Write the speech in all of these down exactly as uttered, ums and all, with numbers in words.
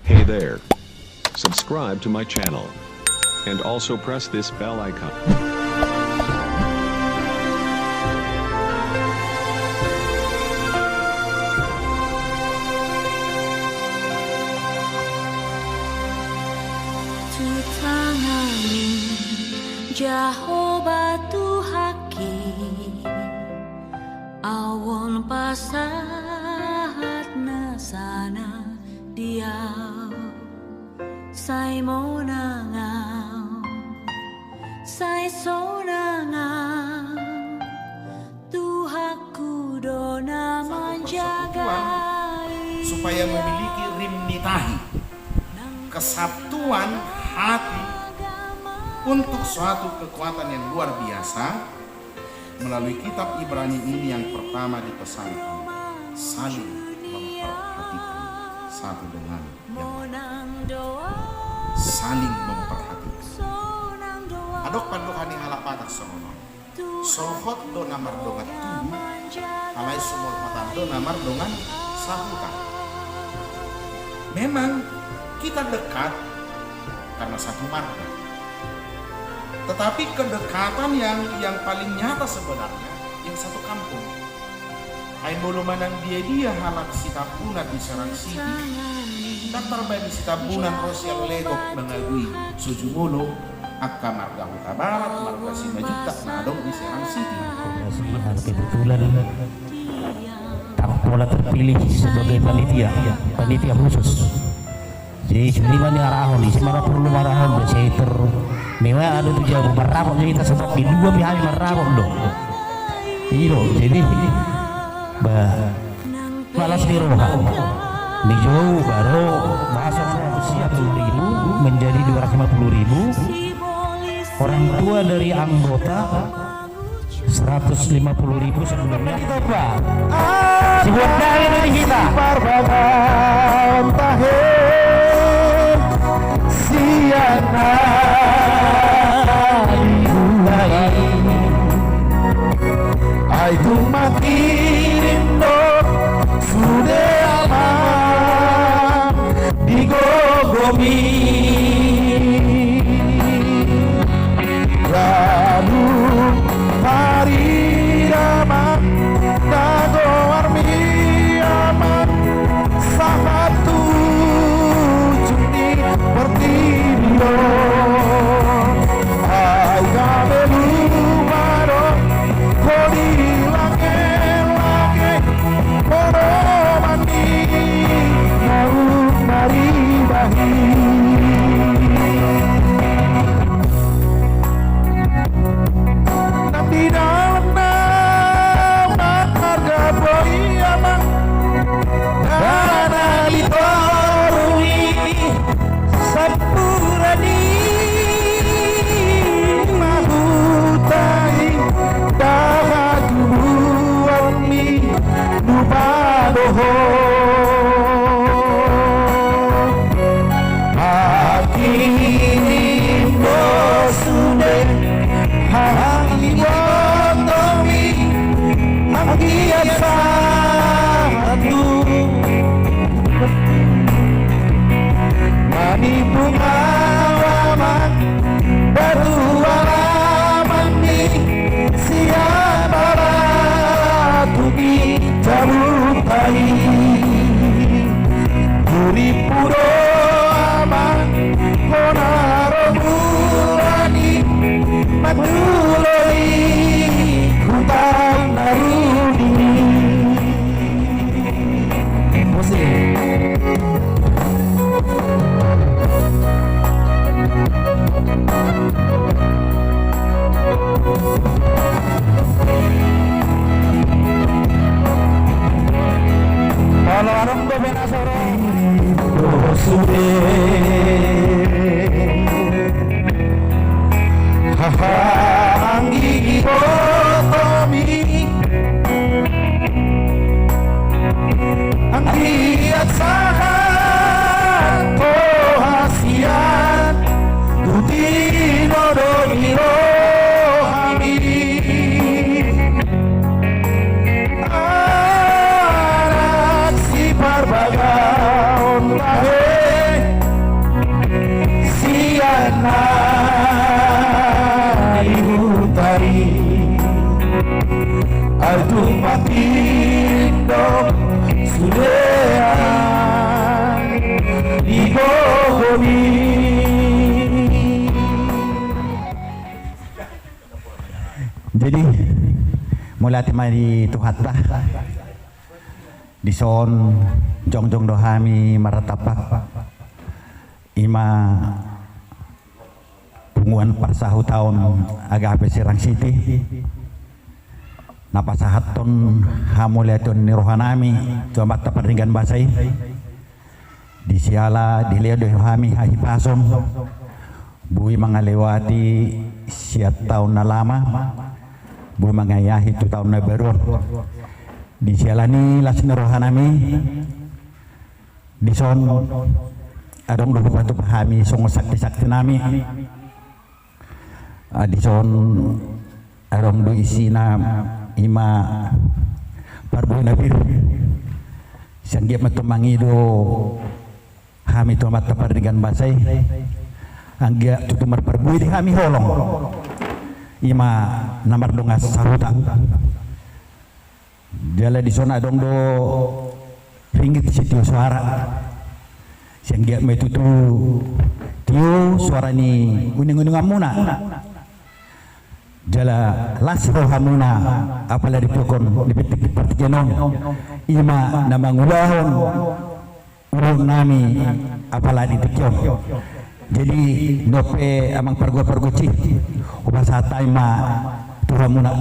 Hey there. Subscribe to my channel. And also press this bell icon. Tutangani Jahowa Tuhanki, ahu on pasahat na sana di ahu, sai monang ahu, sai sonang ahu, Tuhanku do na manjagai. Supaya memiliki rim ni tahi, kesatuan hati untuk suatu kekuatan yang luar biasa, melalui kitab Ibrani ini yang pertama dipesankan, saling memperhatikan satu dengan yang lain. Saling memperhatikan. Adong pandohan ni halak Batak songon on. Sohot do na mardongan tubu, alai sumolhotan do na mardongan sahuta. Memang kita dekat karena satu marga. Tetapi kedekatan yang, yang paling nyata sebenarnya yang satu kampung. Ai molo manang dia-dia halak Sitambunan di Serang Sidi, ndang tarbaen Sitambunan ro sian Legok mangagui so jumolo angka marga Hutabarat, marga Simanjuntak na adong di Serang Sidi. Kebetulan Tampola terpilih sebagai panitia, panitia khusus. Jadi sude ma niarahon, ise ma na porlu marahon, biasa iter. Memang adong tu jabu marrapot, jadi kita sebab di dua pihak marrapot do. Iyo, jadi ba, malas ni roha. Nijou baru bahasa siap lima ribu menjadi dua ratus lima puluh ribu. Orang tua dari anggota seratus lima puluh ribu sebelumnya. Sibuat dari kita. Siana dibuai. Ai tung mangkirim do sude alam di gogomi. Lalu pari damang na goarmi amang sahat tu ujung ni portibi on. Ai gabe lupa do ho di langit-langit. Molo mandi naung maribahi. Nang di dalam na mangharga boi amang. Dana di toru i. Sampurani ma huta i, da hatubuanmi lupa do ho. Mangkirim do sude haibotomi, anggiat sahat tu Manipu ma amang, da tu alaman ni sian batu ni jabu tahi. Huripu do amang, hona ro mulani, matuloi huta na rudi. Musik. Kalau adong do penasoro. Sude. Haha, anggi ibotomi. Anggiat sahat ho hasian, tu tinodomi rohami. Anak siparbagaon tahe, Jadi, mauliate ma di Tuhanta. Dison jongjong do hami marnatampak, i ma punguan parsahutaon Agape Serang City, na pasahathon hamauliateon ni rohanami tu Amanta Pardenggan Basa i. Di siala dilehon do hami hahipason, boi mangalewati sian taon na lama, boi mangahiahi tu taon na baru on. Di siala ni las ni rohanami, dison adong do hupatupa hami songon sakti-saktinami. Ah, dison adong do isina, i ma parbue na pir. Sai anggiat ma tutu mangido hami tu Amanta Pardenggan Basa i, anggiat tutu marparbue di hami holong, i ma na mardongan sahuta. Jala dison adong do ringgit sitio soara. Sai anggiat ma i tutu tio soara ni uning-uninganmuna. Jala las rohamuna apala di tingki on, di tingki partingkian on, i ma na mangulahon uluonnami apala di tingki on. Jadi, nunga pe amang pargual pargonsi, hupasahat hami ma tu hamuna.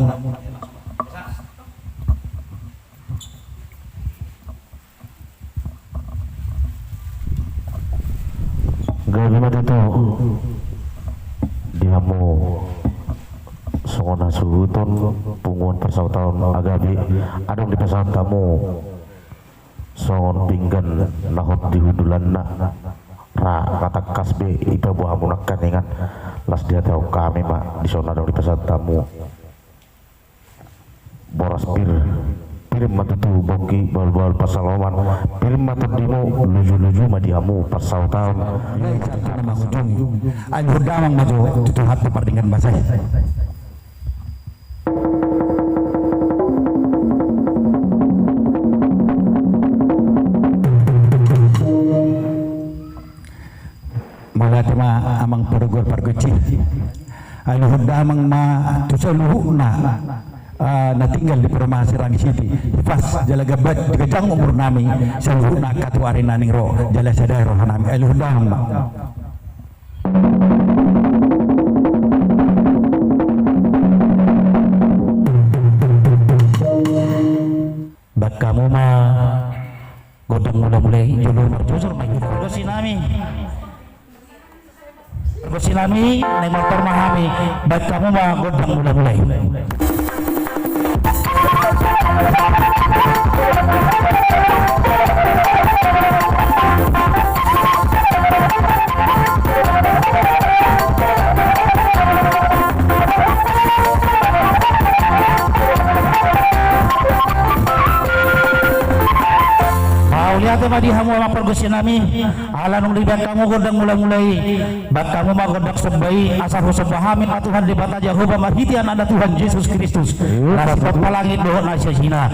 Gabe ma tutu di hamu songon hasuhuton punguan parsahutaon Agape, adong dipasahat hamu songon pinggan na hot di hundulanna, ra na tangkas be dipaboa hamu nangkaningan. Las dihatahon hami ma, dison adong dipasahat hamu boras pir, pir ma tutu bongki bahul-bahul pansalongan, pir ma tondimu, luju-luju ma di hamu parsahutaon. Ai huhut damang ma jo tu Tuhanta Pardenggan Basa i. Mauliate ma amang pargual pargonsi. Ai huhut damang ma tu saluhutna, ah, na tinggal di Purmasirang City. Hipas jala gabat di ganjang umurnami saluhutna angka tu ari na naeng ro, jala sada rohanami. Ai huhut damang ma. Bahen hamu ma gondang mula-mula i. Jolo marjojor ma hita, pargonsinami. Pargonsinami, naeng martor ma hami. Bahen hamu ma gondang mula-mula i. Mauliate ma di hamu amang pargonsinami, ala nunga dibahen hamu gondang mula-mula i. Bahen hamu ma gondang somba i, asa husomba hami ma Tuhan Debata Jahowa marhite Anakna Tuhan Jesus Kristus, na sitompa langit dohot na siasina.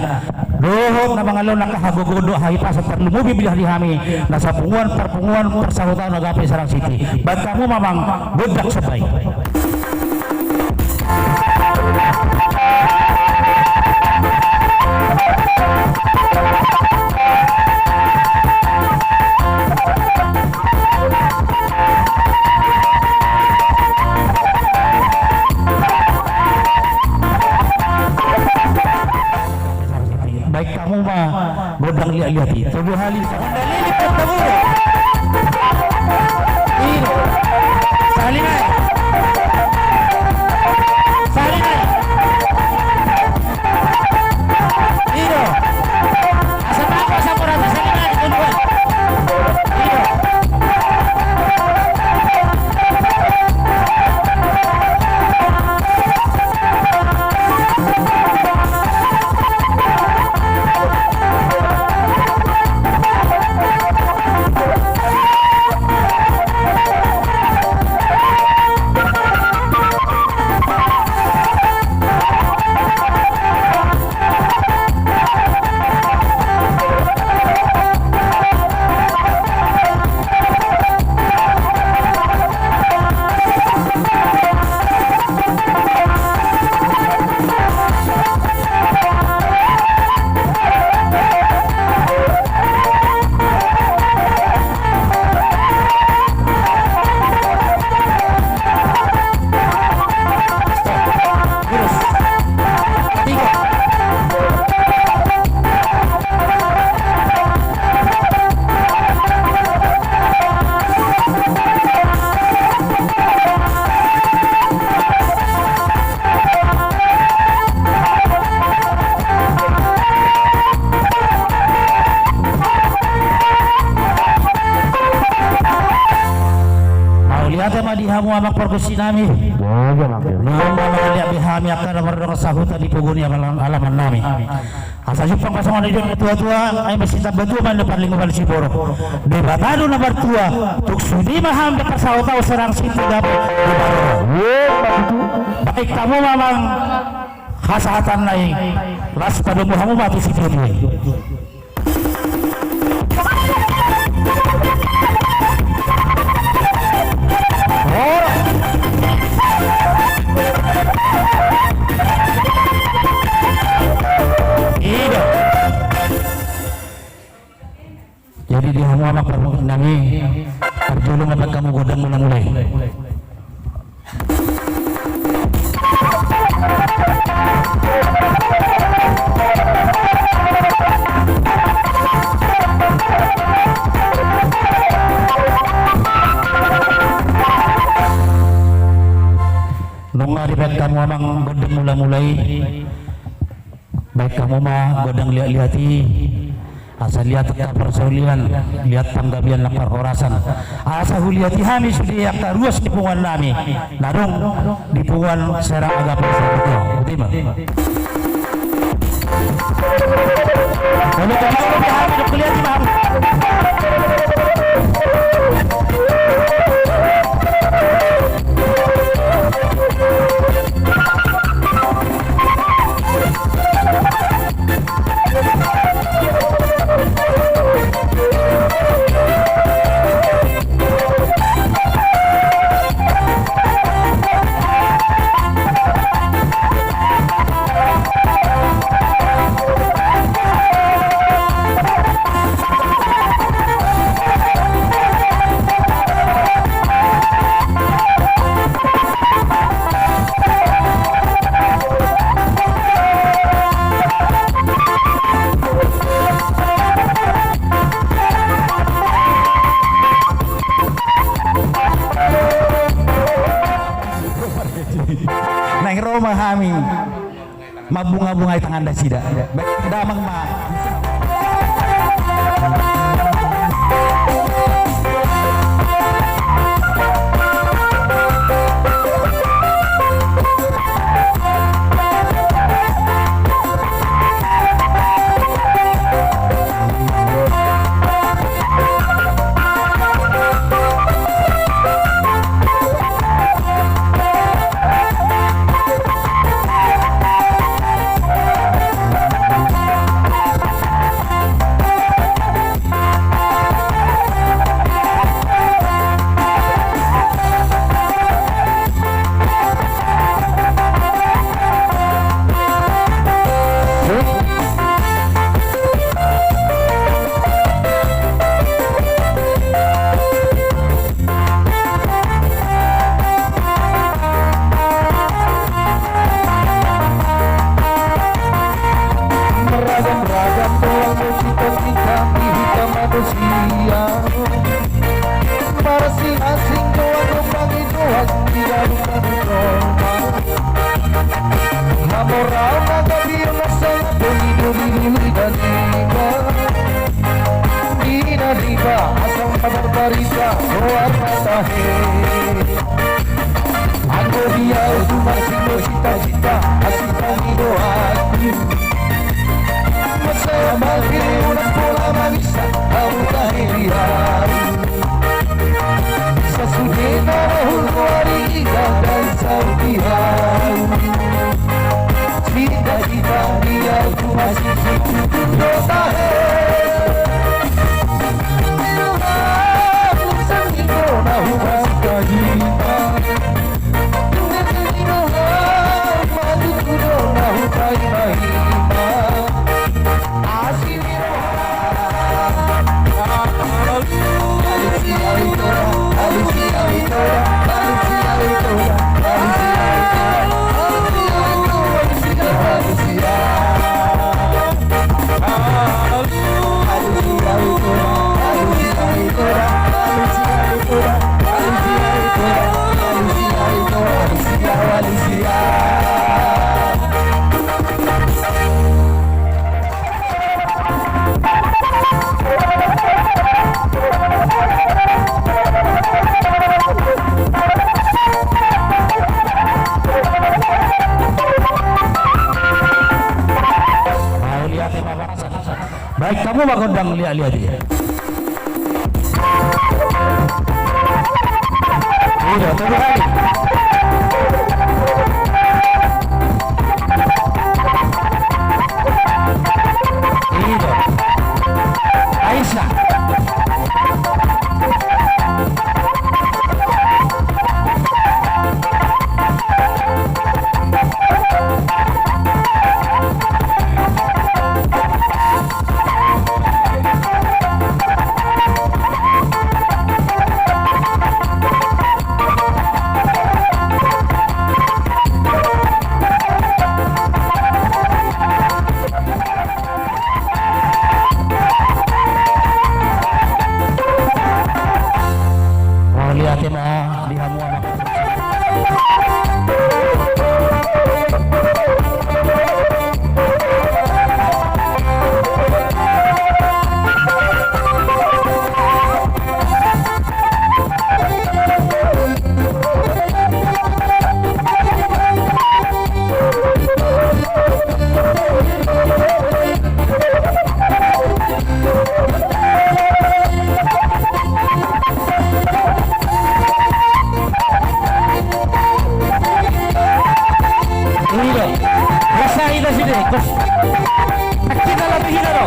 Dohot na mangalehon angka hagogoon dohot hahipason tarlumobi ma di hami na sapunguan parpunguan parsahutaon Agape Serang City. Bahen hamu ma amang gondang somba i. Bahen hamu ma gondang liat-liat i. Tolu hali. Gondang liat-liat, gondang mulu. I do. Sahali nai. Sahali nai. I do. Asa tamba, asa murah, asa sahali nai. I do. Di hamu amang pargonsi nami. Naung mangalean be hami angka na mardongan sahuta di pogu ni alaman nami. Asa jumpang pasongon i didok na tua-tua, ai masitamba tua ma na parlinggoman siborok. Debata do na martua, tung sude ma hami pasaut-saut serang sinti dapot di baroro. Baen hamu ma amang hasahatan na i, laos padomu hamu ma tu situa-tua i. Jadi di hamu amang pargonsi nami, parjolo ma baen hamu gondang mula-mula i. Nunga dibaen hamu amang gondang mula-mula i. Baen hamu ma gondang liat-liat i, asa liat angka parsaulian, liat panggabean na parhorasan. Asa huliati hami sude angka ruas ni punguan nami na adong di punguan Serang Agape Sabutua. Botima. Olo, tolong di hami dok liat i ma. Naeng ro ma hami mambunga-bungai tangan nasida. Baik, damang ma. Beragam-ragam pola musik tentang kita manusia. Marasing-asing doa doa di dalam rumah. Hamoraon na gabe masa pun hidup di diri dan iman. Di na riba asal kabar barita doa matahe. Anggo dia itu masih bercita-cita, asik kami doaku. Masa makin udah pola manisa, kamu tak hilang. Sasude na rahul kuari ikan dan sautian. Cita-cita dia tu masih situ dosa he. Sangin do na hubas kahita. Sangin do na hubas kahita. Asi ni roha. ma gondang liat-liat i. I do, tolu hali. I do. Aisa. Mauliate ma di hamu amang. I do. Esa i do sude, kos. Kita lebih kita do.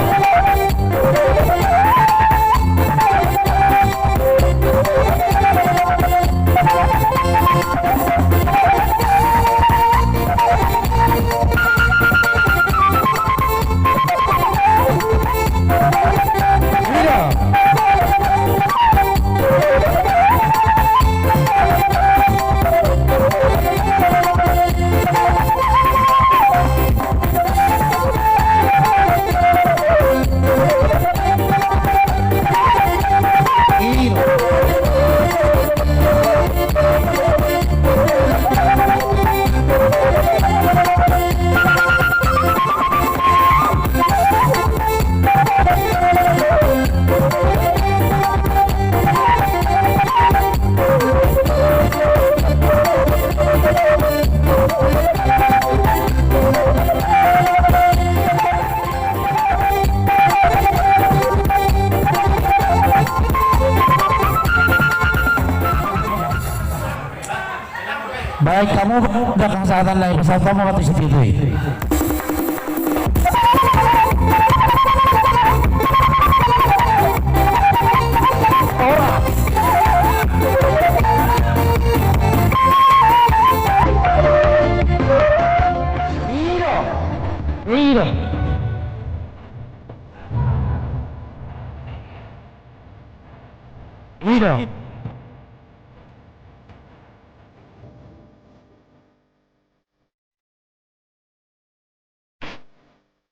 Baen hamu da hasahatan nai, pasahat hamu ma tu si Pitu i. I do. I do. I do.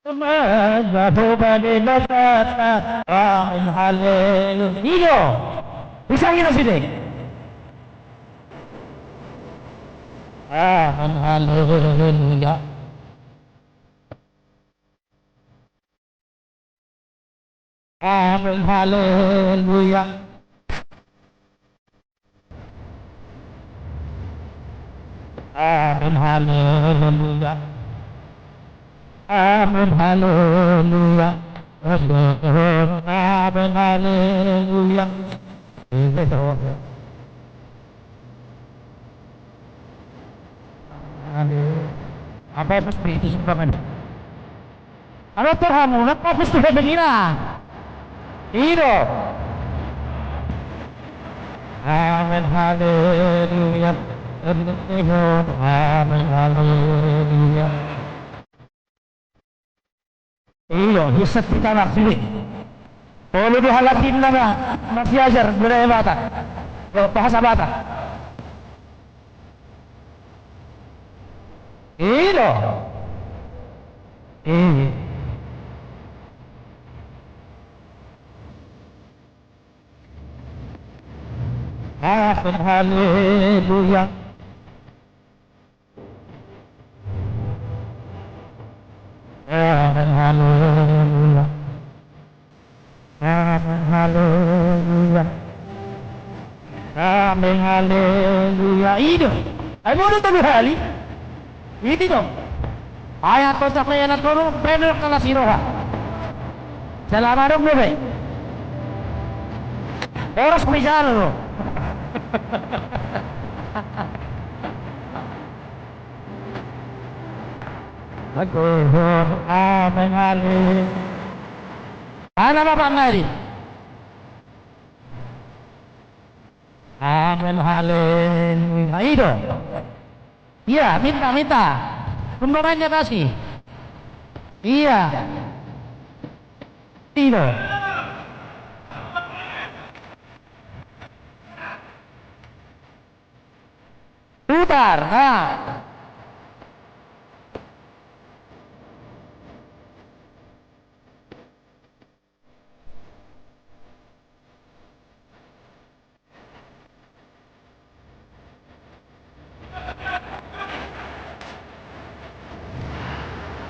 Amen, haleluya. I do. Bisa kita sini. Amen, haleluya. Amen, haleluya. Amen, haleluya. Amen, haleluya. Amen, haleluya. Amen. Apa itu spiritus banget? Alo, tor hamu na fokus tu hepeng i na. I do. Amen, haleluya. Amen, haleluya. I do, hisap kita maksudnya. Tolu do halak inna na masiajar budaya Batak. Bahasa Batak. I do. I. Amen, haleluya. Amen, haleluya. Amen, haleluya. Amen, haleluya. I do. Ai bodo tolu hali. I do. Ai antong sahali na tolu, penol kala siroha. Jala madung dope. Boras pe jala do. Amen, haleluya. Mana bapak nari? Amen, haleluya. I do. Iya, minta, minta. Tung do main dia kasih. Iya. I do. Putar, ha.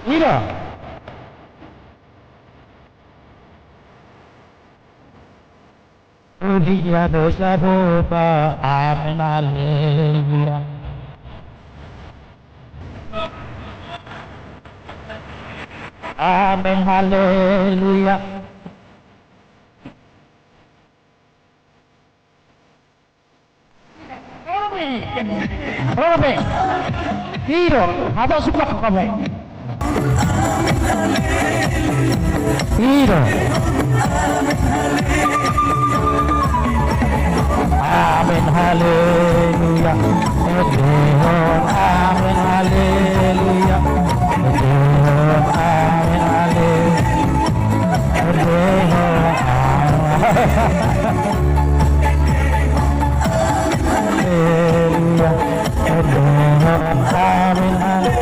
I do. Puji ia dosa boba. Amen, haleluya. Amen, haleluya. Robe. I do, apa suka kau? I do. Amen, haleluya. Amen, haleluya. Amen, haleluya.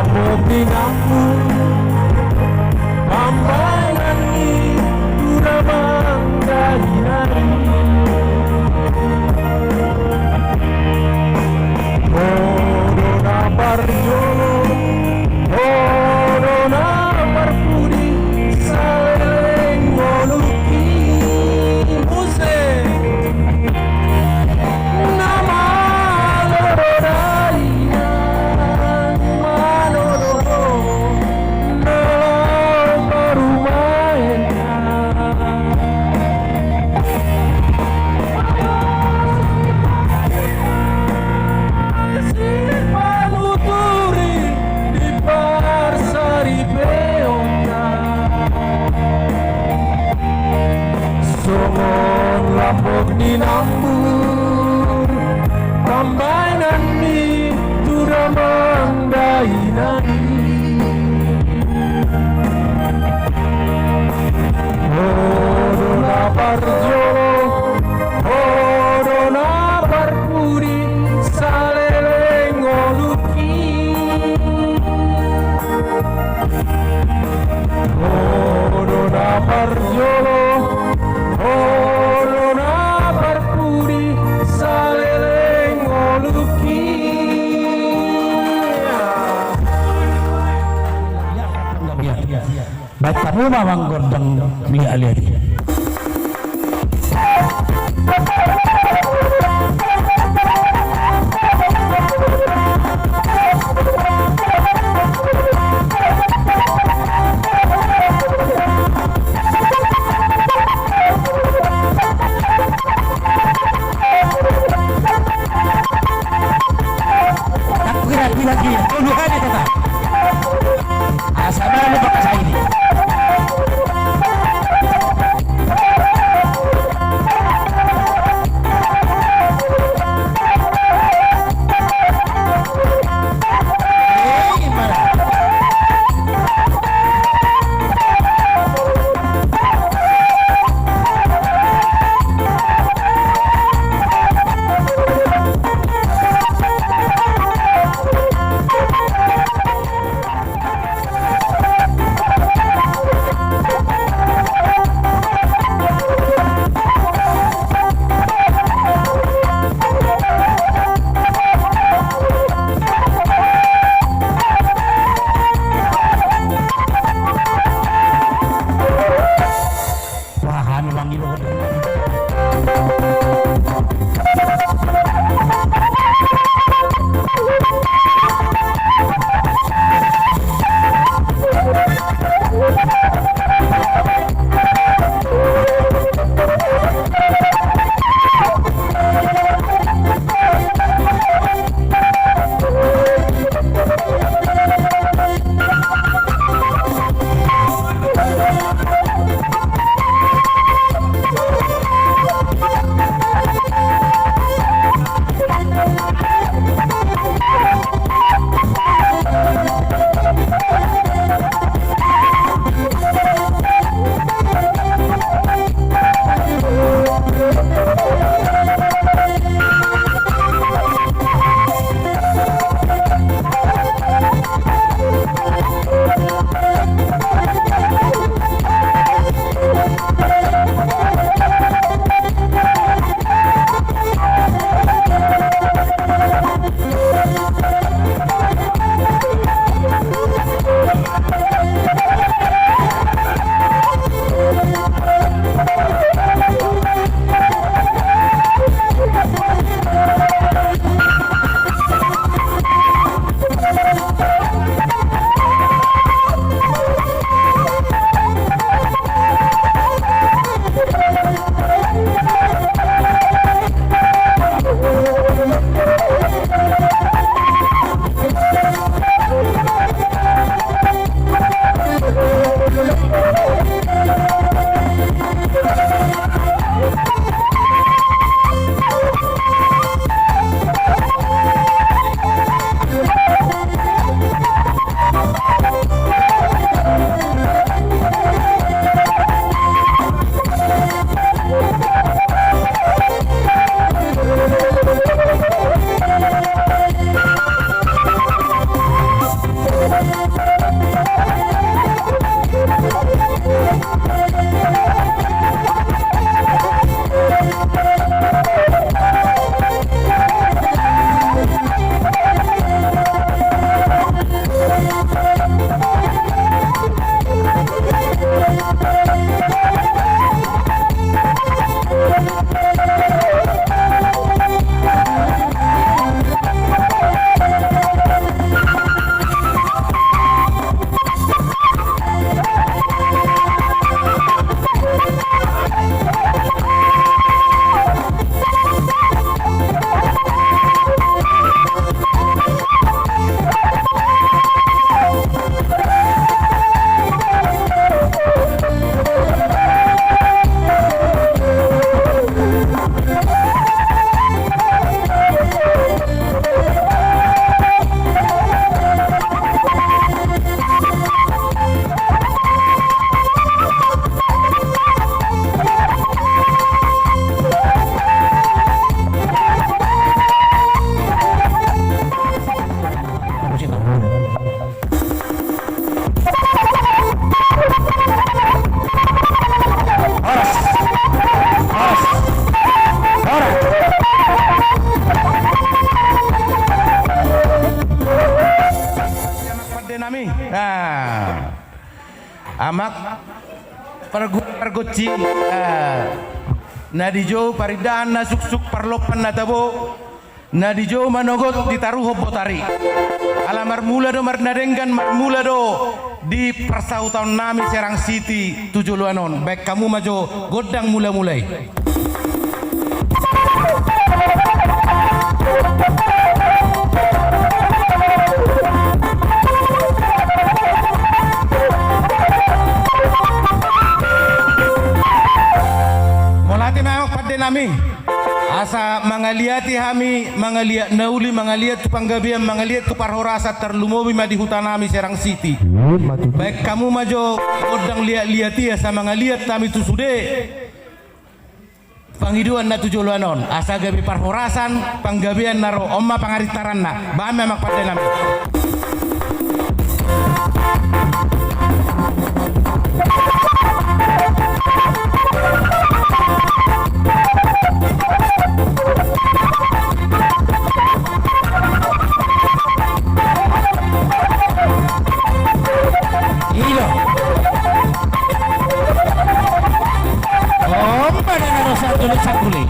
Songon lambok ni nambur pambahenan ni tu damang dainang i. Ho do na parjolo, ho do na parpudi, saleleng ngolungki. Muse. Na malo do dainang, malo do ho, na laho parumaenna. Sipanuturi di parsaripeonna. Songon lambok ni nambur pambahenan ni tu damang dainang i. Ho do na parjolo, ho do na parpudi, saleleng ngolungki. Ho do na parjolo, ho do na parpudi, saleleng ngolungki. Baen hamu ma manggordang liat-liat i. Pande nami. Nah. Amak pargu-, pargonsi, eh, na dijou parindahan na suksuk parlompan na tabo, na dijou manogot ditaruhon botari. Ala marmula do marnadenggan, marmula do di parsahuton nami Serang City tu joloan on. Baen hamu ma jo gondang mula-mula i. Mauliate ma, amak pande nami. Asa mangaliati hami, mangaliat na uli, mangaliat tu panggabean, mangaliat tu parhorasan, tarlumobi ma di huta nami Serang City. Baen hamu ma jo gondang liat-liat i asa mangaliat hami tu sude pangidoan na tu joloan on, asa gabe parhorasan, panggabean na ro. On ma pangarintaranna. Baen ma, amak pande nami. Ilo. Om, pada na dosa dulu sakuli.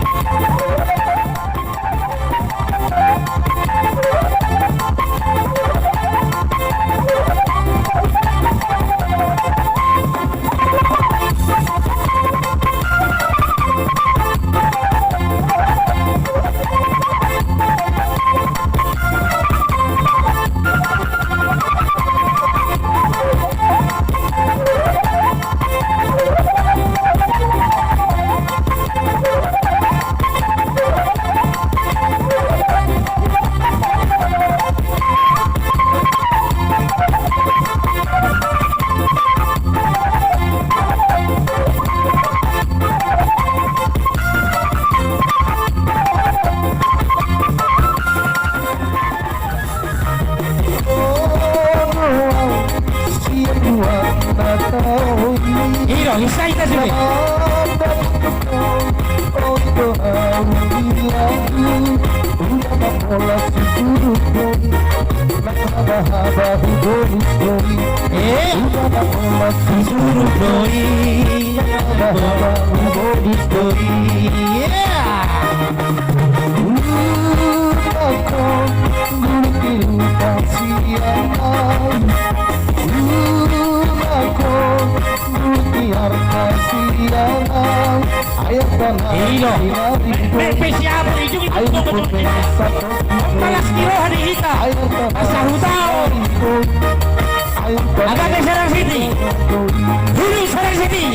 Uda na pola sisuru doi, na haba-haba hubolis doi. Eh? Uda na pola sisuru doi, na haba-haba hubolis doi. Yeah! Uda na pola sisuru doi, na haba-haba hubolis doi. Iya. Be, be, siapa itu, itu, itu, itu, itu. Balas ni roha di hita. Asa hutaon. Agape Serang City. Hulu Serang City.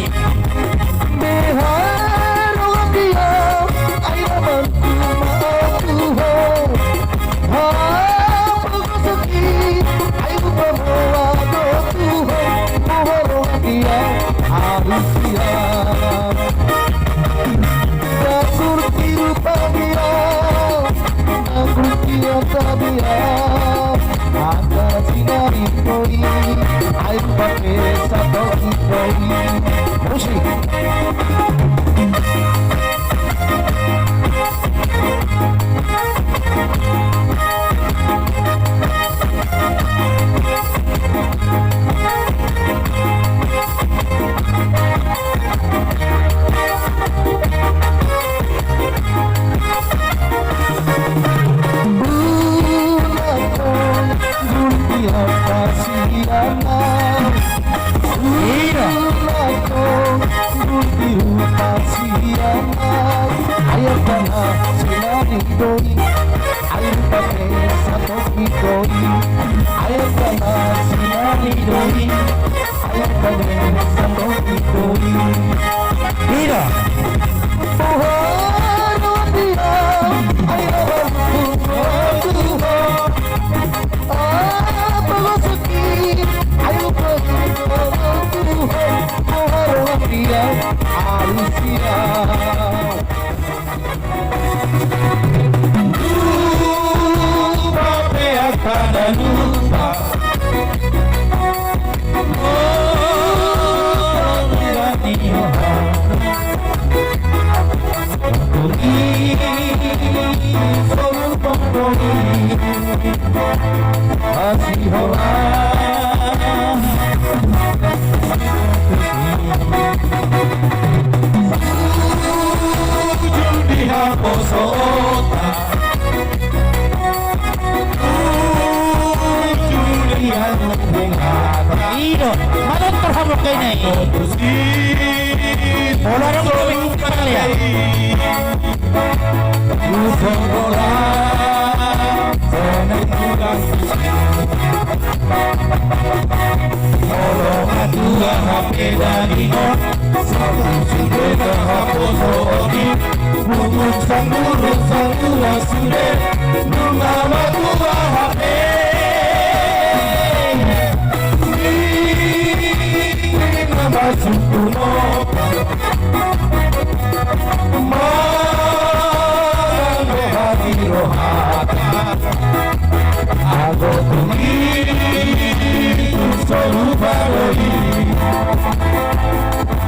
Musik. Ido, manon torhamok kena i. Pola dong kami kepala ya. Molo matua hape dagingon, sapu sude na haposoon i, bungkuk sangurung sangula sude, nunga matua hape. Ninna ma sungkunon. Manang be hami rohanta, anggo tung i tung so lupa do i.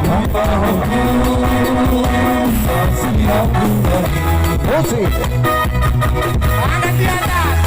Mangkahon tu sasiap tu dari. Musik. Angkat di atas.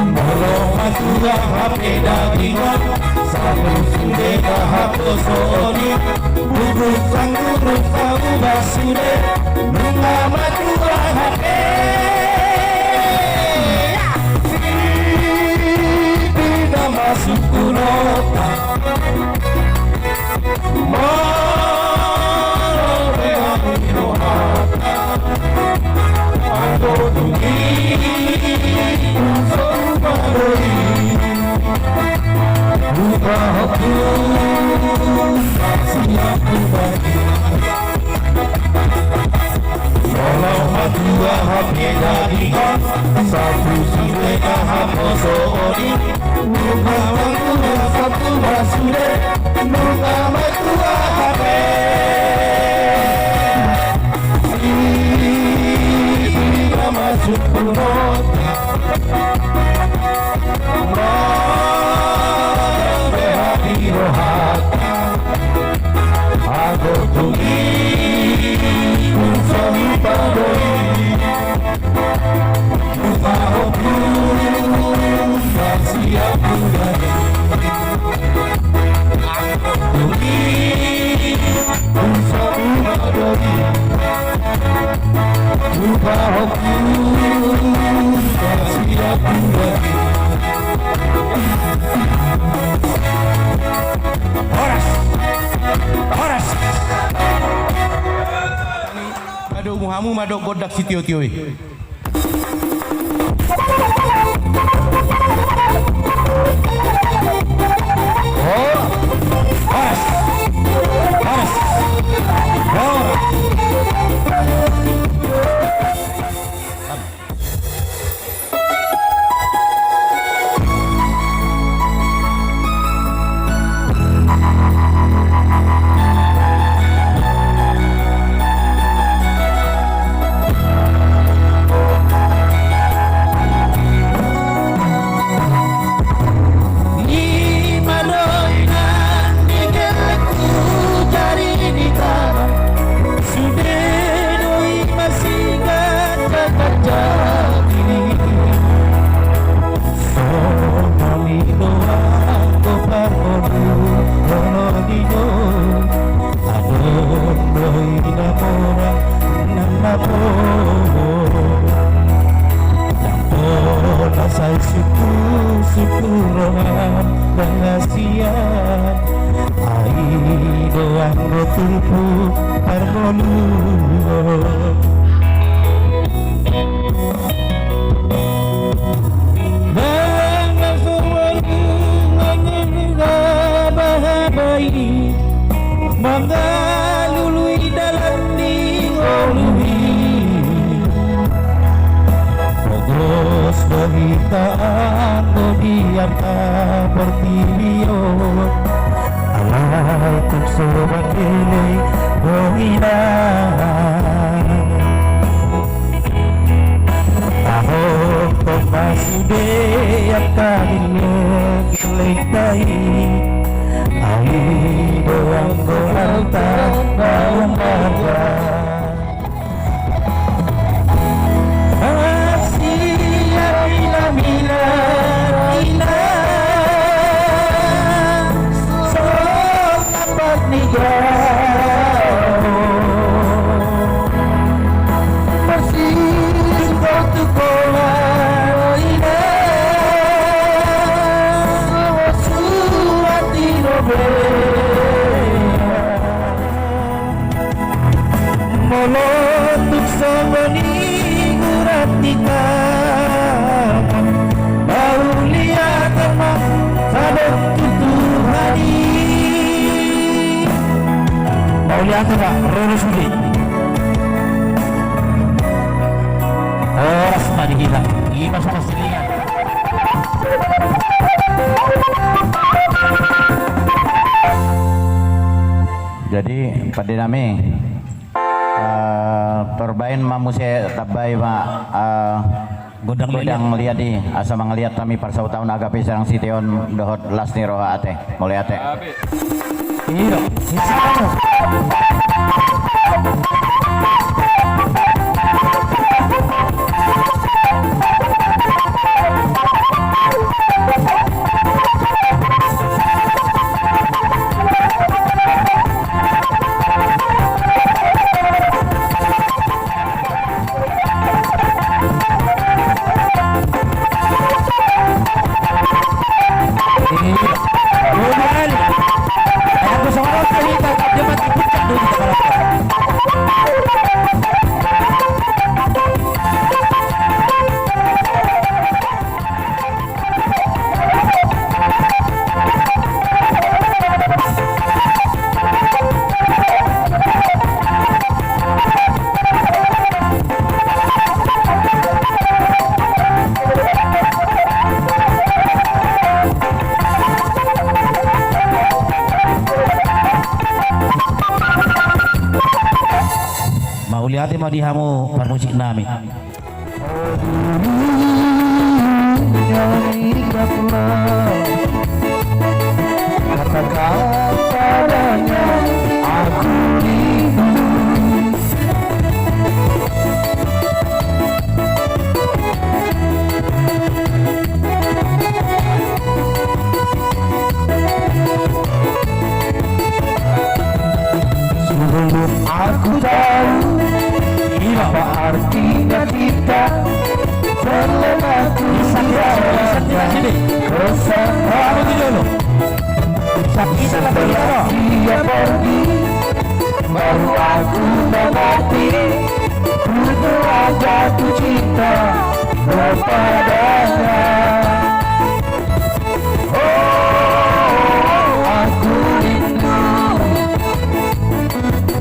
Molo matua hape dagingon, sapu sude na haposoon i, bungkuk sangurung sangula sude, nunga matua hape. Ninna ma sungkunonta. Horas! Horas! Padomu hamu ma dohot gondang sitiotio i. Ima do inang ni gellengku, jari ni tama. Sude do i masingan jagar jati. Songon i do anggo parngoluan on i do. Adong do i na mora nang na poho. Ndang pola sai sungkun-sungkun roham, ndang na sian. Ai do anggo turpuk parngoluan. Ndang na so adong anggo na bahabai mangalului dalan ni ngolu i. Pogos do hita anggo di angka portibi on. Alai tung so bangkelei do inang. Tahophon ma sude angka gelleng-gellengta i. Ai do anggo alta na ummarga. Asi amila-mila ina so Ampat ni jabu. Marsingkop tu kola ina. Suat-suat i do bea. Molo tung songon i gurat ni tangan, mauliate ma sadok tu Tuhan i. Mauliate ma, ro do sude. Horas ma di hita. Ima so masilingan. Jadi, pande nami, eh, torbaen ma muse, tambai ma, eh, gondang liat i, asa mangaliat hami parsautahon Agape Sarang Siteon dohot las ni roha, ate. Mauliate. Agape. Iya. Mauliate ma di hamu parmusik nami. Katakan padanya, aku rindu. Sebelum aku tahu apa artinya cinta, terlena ku biarkan kau sendiri. Setelah dia pergi, baru aku mengerti, ku telah jatuh cinta kepadanya. Oh, aku rindu.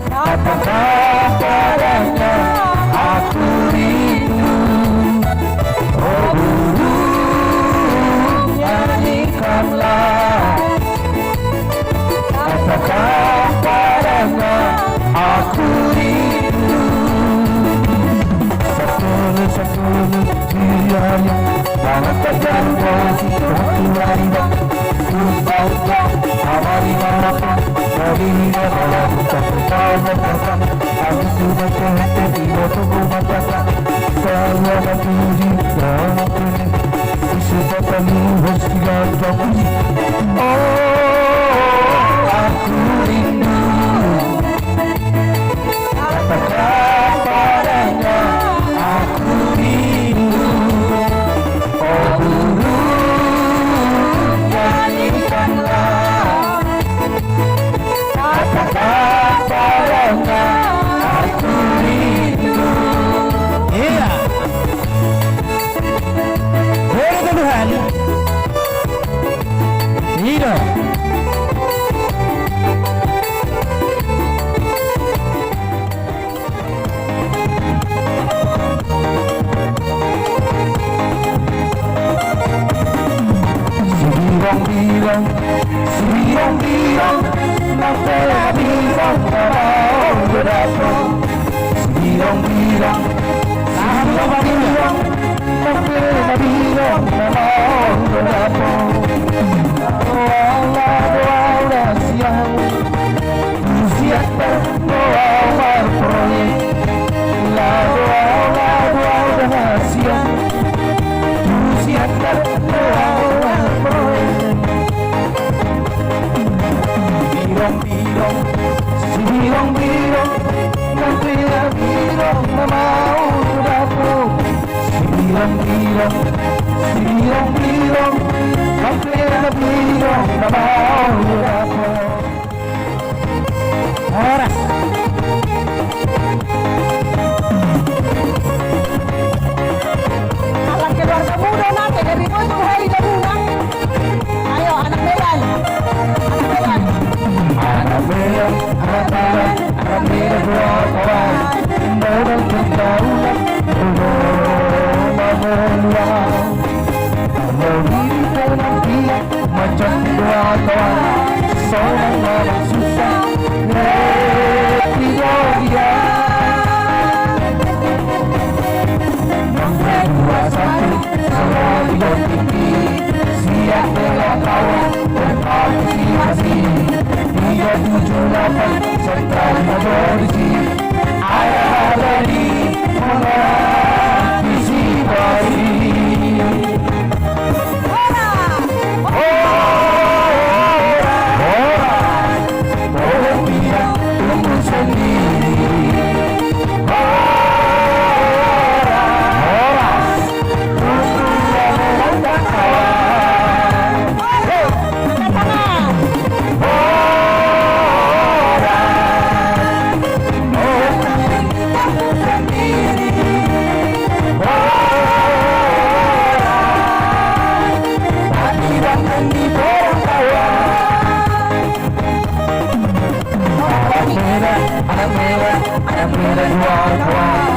Katakan padanya, aku rindu. Oh burung, nyanyikanlah. Katakan padanya, aku rindu. Satu, satu, dia yang mana terjadi. Aku rindu. Katakan padanya, aku rindu. Oh burung, nyanyikanlah. Katakan padanya, aku rindu. Iya. Boleh tuduhan. Iya. Sibirong-birong, sibirong-birong, nang pe na birong na maol do dapot. Sibirong-birong, sibirong-birong, nang pe na birong na maol do dapot. Ala do au da sian, tu sian do au marproyek. Lago au, lago au da sian, tu sian do au marproyek. Sibirong-birong, sibirong-birong, nang pe na birong na maol do dapot. Sibirong-birong, sibirong-birong, nang pe na birong na maol do dapot. Horas. Ala keluarga muda nang, dari Boy tu Hai Dabuna. Ayo, anak Medan. Anak Medan. Anak Medan, anak Medan, anak Medan dua kawan. Modal pergaulan, modal manual. Kalau di dalam dia macam dua kawan, seorang orang susah, ngerti do dia. Nomor dua satu, selalu di tinggi, siap bela kawan, berpartisipasi. Tiga tujuh delapan, serta di polisi. Ayah dari mengantisipasi. Horas! Horas! Horas! Tolong tidak tunggu sendiri. Horas! Horas! Tunggu ada kawan. Horas! Anak Medan, anak Medan, anak Medan dua kawan.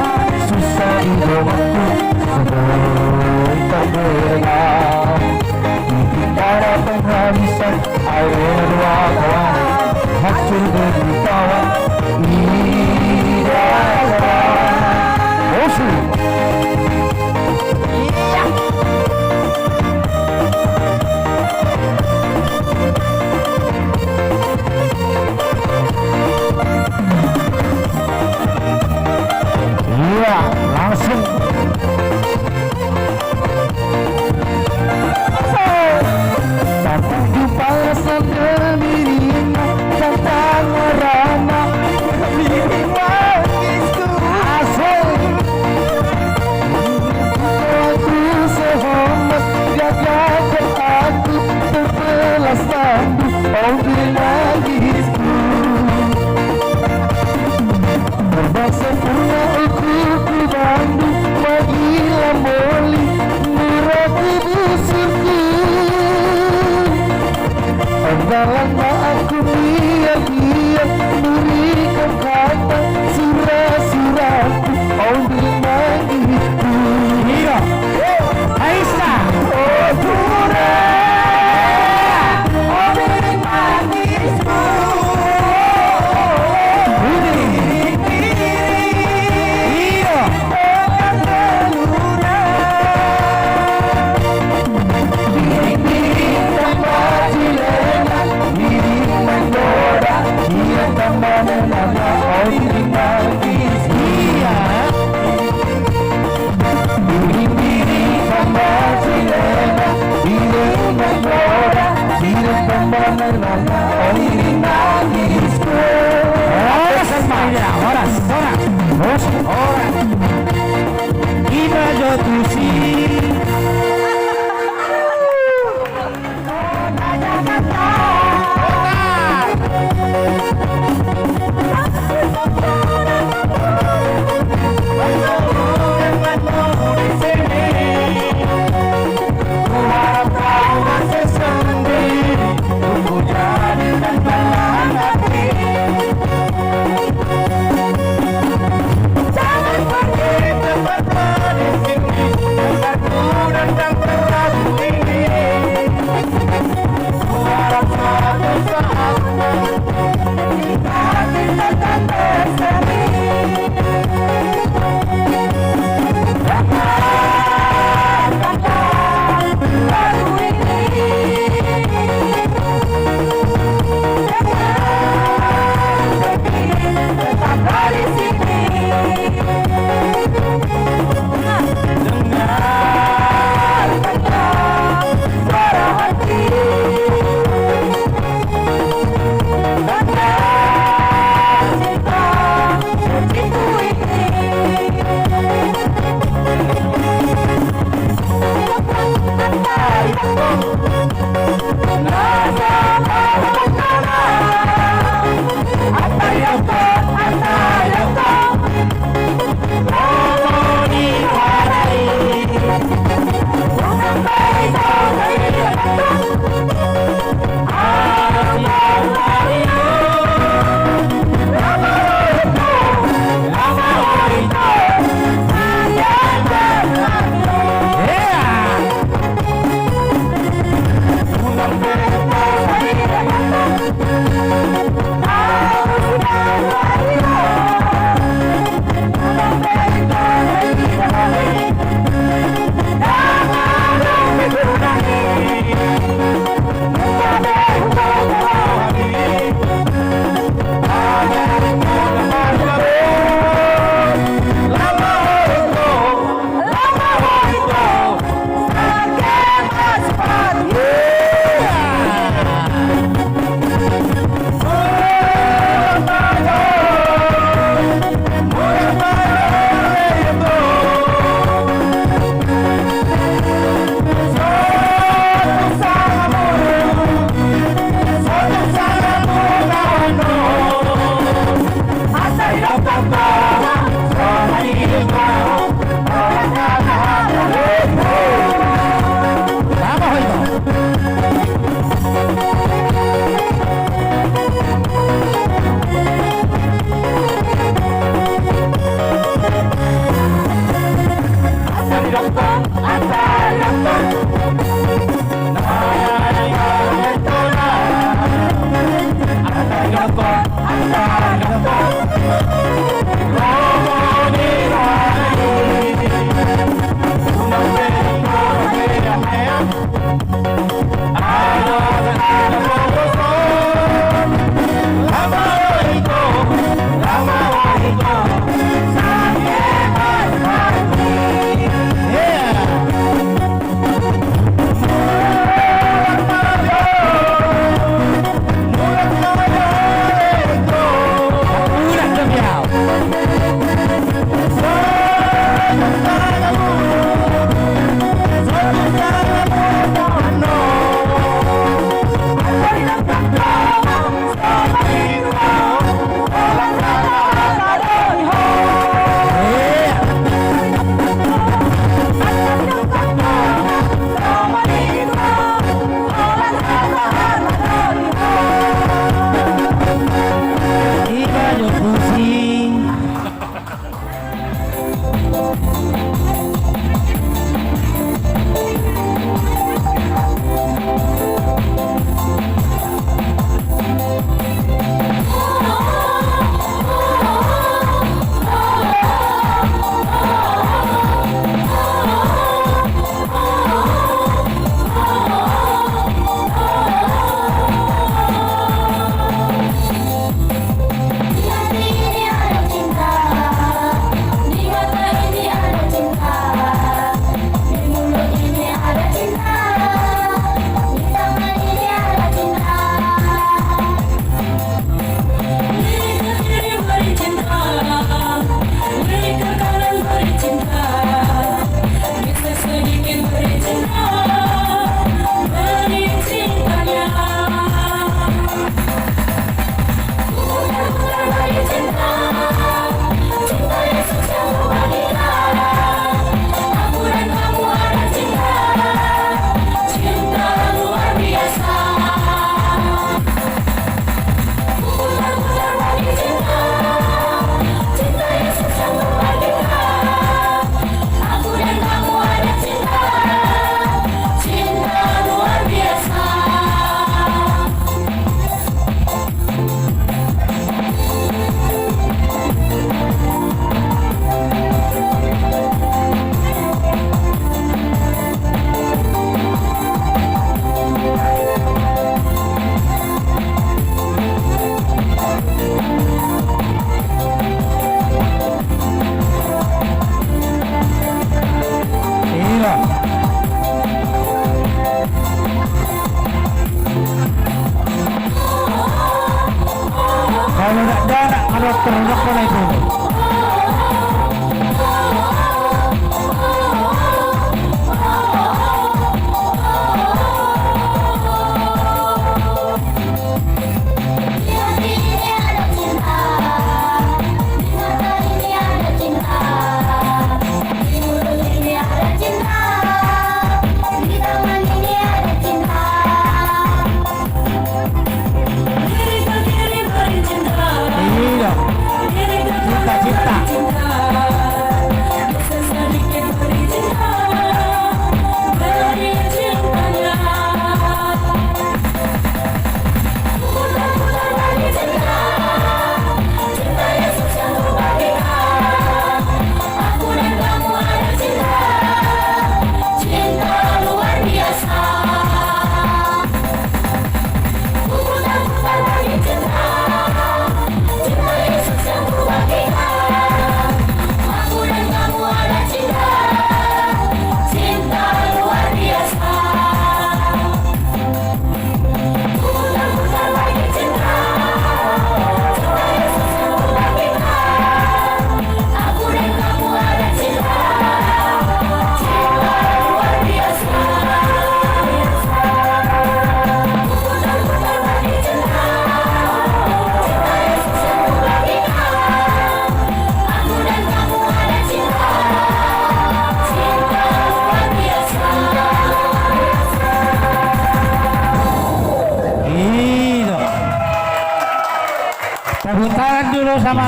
Susah di rumahku, sebelum terdengar. Di antara penghabisan, air dua kawan, hancur demi kawan. Di dalam Horas, horas, horas. Ima jo tusi.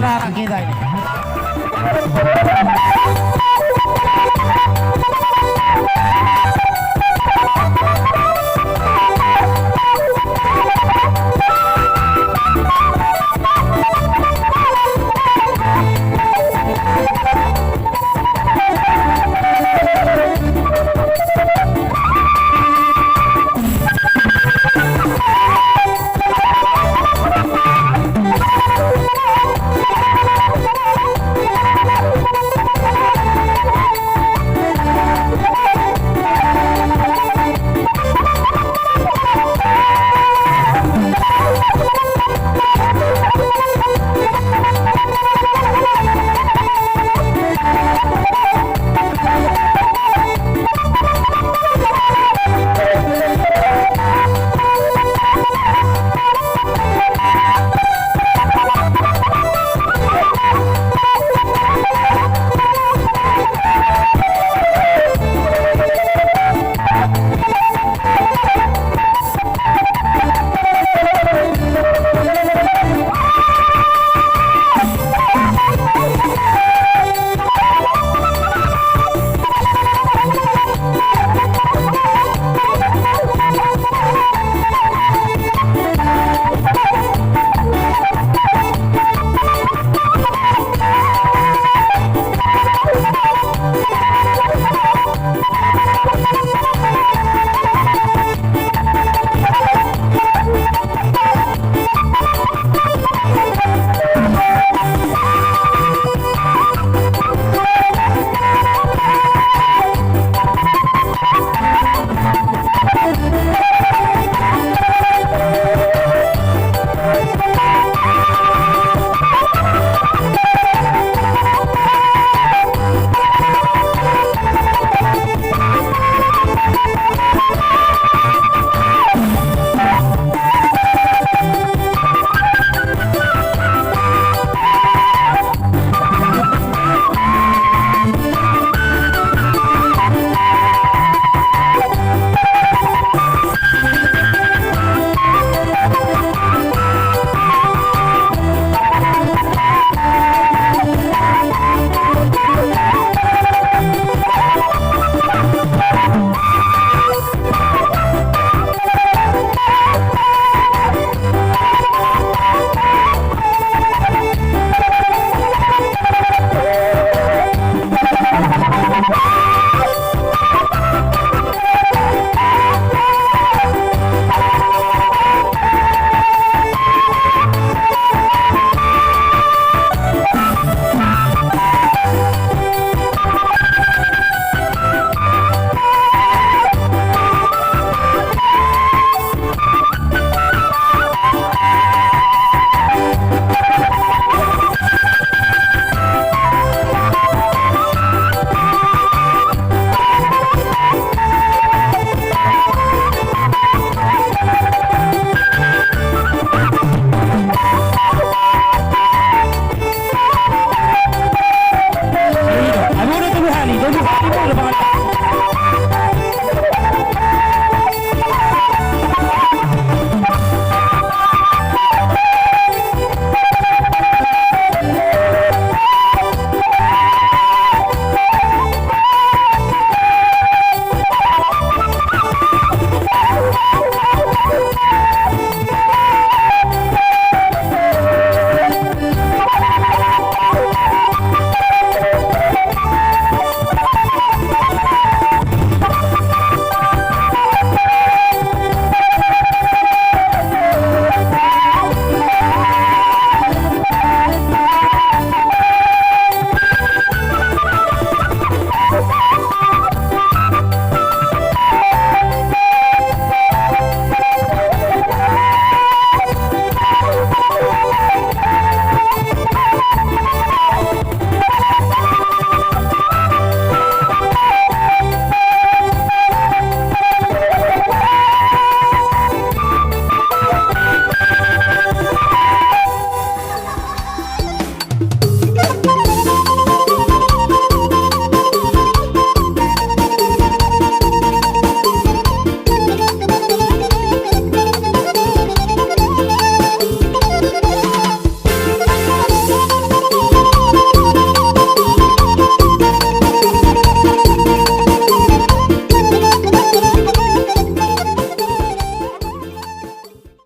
Anak kita ini.